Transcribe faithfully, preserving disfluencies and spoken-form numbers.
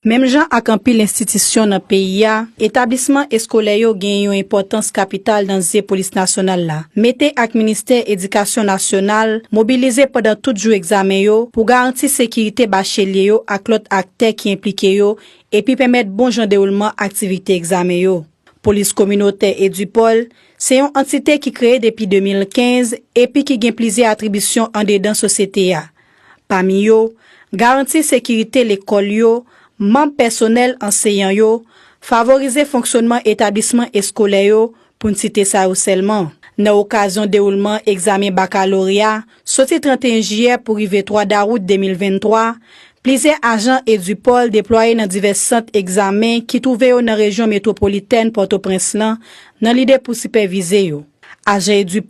Menm jan ak anpil enstitisyon nan peyi a, etablisman eskolè yo gen yon enpòtans kapital nan zye Polis Nasyonal la. Mete ak Ministè Edikasyon Nasyonal mobilize pandan tout jou egzamen yo pou garanti sekirite bachelye yo ak lòt aktè ki enplike yo epi pèmèt bon jan dewoulman aktivite egzamen yo. Polis Kominotè Edupol se yon antite ki kreye depi de mil kenz epi ki gen plizyè atribisyon andedan sosyete a. Pami yo, garanti sekirite lekòl yo, manm pèsonèl anseyan yo, favorize fonksyònman etablisman eskolè yo, pou n site sa yo sèlman. Nan okazyon dewoulman egzamen bakaloreya, soti trannteyen jiyè pou rive twa dawout de mil venntwa, plizyè ajan Edupol deplwaye nan divès sant egzamen ki twouve yo nan rejyon metwopolitèn Pòtoprens lan, nan lide pou sipèvize yo. Ajan Edupol